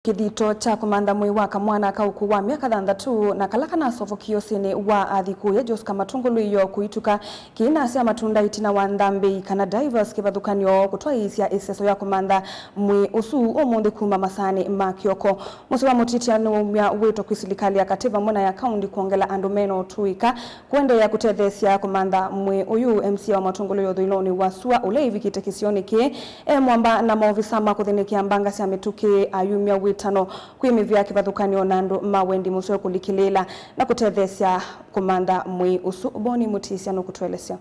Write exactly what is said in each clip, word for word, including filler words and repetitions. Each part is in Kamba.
Kĩthito kya kũmantha mwĩĩ wa kamwana ka ũkũũ wa myaka thanthatũ na kala kanasovokie ũsĩnĩ wa athi kũya Joska Matũngũlũ ĩyoo kũituka kĩinasya matunda ĩtina wa nthambĩi kana divers kĩvathũkany'o kũtwaĩĩsya ĩseso ya kũmantha mwĩĩ ũsu ũmũnthĩ kuma masaanĩ ma kĩoko. Mũsyĩ wa Mũtitia nĩwaumya wĩto kwĩ silikalĩ ya katĩ vamwe na ya kaũndi kwongela andũ mena ũtũĩka kũendeea kũtetheesya kũmantha mwĩĩ ũyũ. M C A wa Matũngũlũ ya ũthũĩlonĩ wa sua ũla ĩvikĩte kĩsionĩ kĩĩ e mwamba na maovisa ma kũthĩnĩkĩa mbanga sya mĩtũkĩ ayumya wĩtano kwĩ mĩvĩa kĩvathũkany'o na andũ ma wendi mũseo kũlikĩlĩĩla na kũtetheesya kũmantha mwĩĩ ũsu. Boni Mũtitia nũkũtũelesya.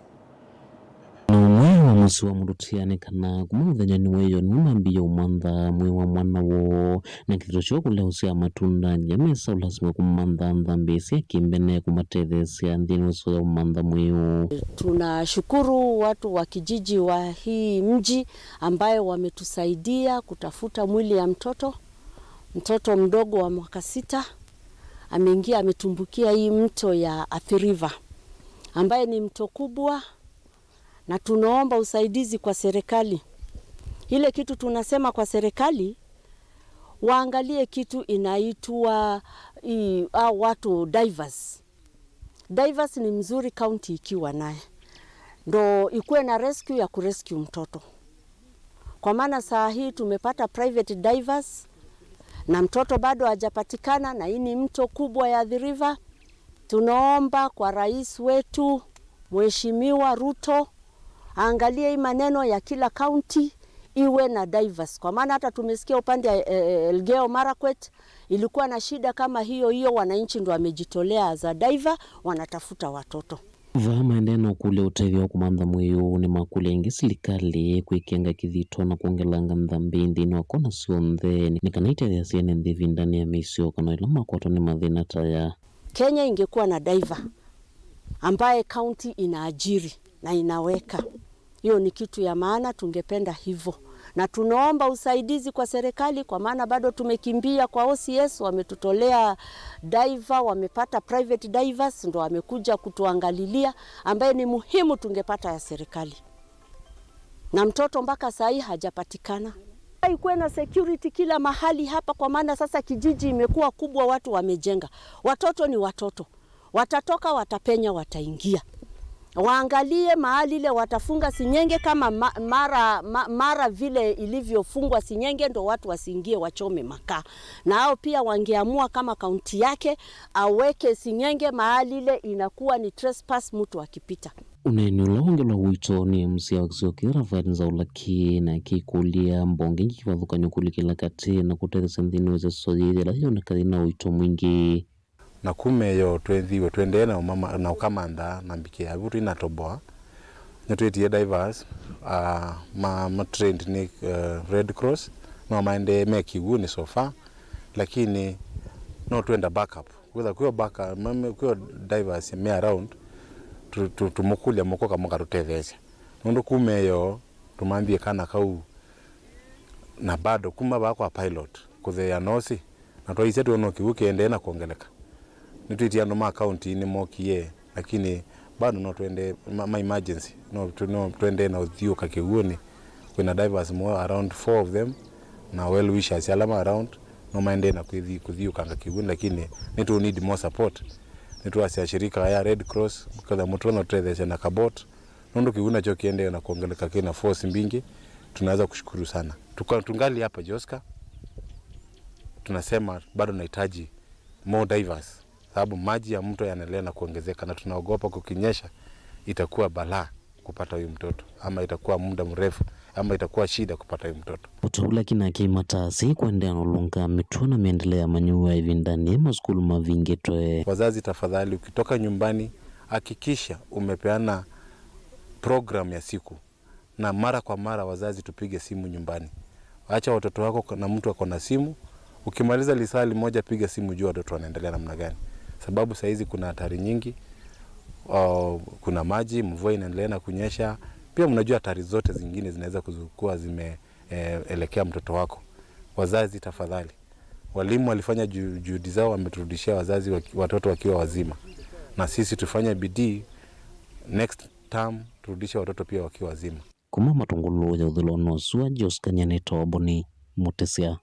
Na ũmwe wa mũsyĩ wa Mũtitia nĩ kana kuma mũthenyanĩ wa ĩyoo nĩwamambĩĩe ũmantha mwĩĩ wa mwana woo, na kĩthito kyoo kũlea ũsyaa matunda, nginya mesa ũlasima kũmantha nthambĩ sya kĩmbene kũmatetheesya nthĩnĩ wa ĩseso ya ũmantha mwĩĩ ũũ. Tunashukuru watu wa kijiji wa hii mji ambaye wametusaidia kutafuta mwili ya mtoto, mtoto mdogo wa mwaka sita. Ameingia, ametumbukia hii mto ya Athi River, ambaye ni mto kubwa, na tunaomba usaidizi kwa serikali. Ile kitu tunasema kwa serikali, waangalie kitu inaitwa hii, hao watu divers. Divers ni mzuri county ikiwa naye, ndo ikuwe na rescue ya kurescue mtoto, kwa maana saa hii tumepata private divers na mtoto bado hajapatikana, na hii ni mto kubwa ya Athi River. Tunaomba kwa rais wetu Mheshimiwa Ruto aangalie hii maneno ya kila county iwe na divers, kwa maana hata tumesikia upande ya eh, Elgeyo Marakwet ilikuwa na shida kama hiyo hiyo, wananchi ndo wamejitolea as a diver, wanatafuta watoto. Vaa maendee na ũkũlya ũtethyo wa kũmantha mwĩĩ ũũ, nĩmakũlya ĩngĩ silikalĩ kwĩkĩanga kĩthito na kwongelanga nthambĩ nthĩnĩ wa kona syonthe nĩ kana itetheesye ene nthĩ ĩvindanĩ ya mĩisyo kana ĩla makwatwa nĩ mathĩna ta aya. Kenya ingekuwa na diver ambaye county inaajiri na inaweka. Hiyo ni kitu ya maana, tungependa hivyo. Na tunaomba usaidizi kwa serikali, kwa maana bado tumekimbia kwa O C S, wametutolea diver, wamepata private divers, ndo wamekuja kutuangalilia, ambaye ni muhimu tungepata ya serikali. Na mtoto mpaka saa hii hajapatikana. Ikuwe na security kila mahali hapa, kwa maana sasa kijiji imekuwa kubwa, watu wamejenga. Watoto ni watoto. Watatoka, watapenya, wataingia. Waangalie mahali ile watafunga sinyenge, kama ma-, mara, ma-, mara vile ilivyofungwa sinyenge, ndo watu wasiingie wachome makaa. Na hao pia wangeamua kama kaunti yake aweke sinyenge mahali ile inakuwa ni trespass mtu akipita. Ũneeni ũla wongelwa wĩto nĩ M C A wa kĩsio kĩĩ Raphael Nzaulaki, na kĩkũlya mbonge ingĩ kĩvathũkany'o kũlikĩla katĩ na kũtetheesya nthĩnĩ wa ĩseso yĩĩ yĩla yoneka yĩna ũito mwingĩ. Na kuma ĩyoo twĩthĩwe twendee na ũmama-, na ũkamantha na mbikĩa vu twĩnatoboa. Nĩtwĩtie divers, ah, ma, ma trained nĩ, eh, Red Cross, no maendee me kĩw'ũnĩ so far, lakini no twenda backup. Kwĩtha kwĩo backup, mame-, kwĩo divers me around, tu-, tu-, tũmũkũlya mũkoka mũkatũtetheesya. Nũndũ kuma ĩyoo tũmanthie kana kau, na bado kuma vaa kwa pilot kũtheea nosi, na twaisya twona kĩw'ũ kĩendee na kwongeleka. Nĩtwĩtie andũ ma kaunti nĩmokie, lakini bado no twende ma, ma emergency, no, tu-, no twendee na ũthiũka kĩw'ũnĩ. Kwĩna divers mo around four of them, na well wishers ala ma around, no maendee na kwĩthi-, kũthiũkanga kĩw'ũnĩ, lakini nĩtũ need more support. Nĩtwasya shirika ya Red Cross, mũketha mũtũtonya tũtetheesya na kabot, nũndũ kĩw'ũ nakyo kĩendee na kwongeleka kĩna force mbingĩ, tunaweza kushukuru sana. Tuka-, tungali hapa Joska, tunasema bado nahitaji more divers, sababu maji ya mto yanaendelea na kuongezeka, na tunaogopa kukinyesha itakuwa balaa kupata huyu mtoto, ama itakuwa muda mrefu, ama itakuwa shida kupata huyu mtoto. Ũtũlaki nake imatasi kũendeea na ũlũnga mĩtuo na mĩendele ya manyuwa ĩvindanĩ masukulu mavingĩtwe. Wazazi, tafadhali, ukitoka nyumbani, hakikisha umepeana program ya siku, na mara kwa mara, wazazi, tupige simu nyumbani. Acha watoto wako na mtu ako na simu. Ukimaliza lisaa limoja, piga simu, jua watoto wanaendelea namna gani, sababu saa hizi kuna hatari nyingi. Uh, kuna maji, mvua inaendelea na kunyesha. Pia mnajua hatari zote zingine zinaweza kuzu-, kuwa zime, eh, elekea mtoto wako. Wazazi, tafadhali. Walimu walifanya ju-, juhudi zao, wameturudishia wazazi waki-, watoto wakiwa wazima, na sisi tufanye bidii next term turudishe watoto pia wakiwa wazima. Kuma Matũngũlũ ya ũthũĩlonĩ wa sua, Joska nĩnĩtawa Boni Mũtĩsya.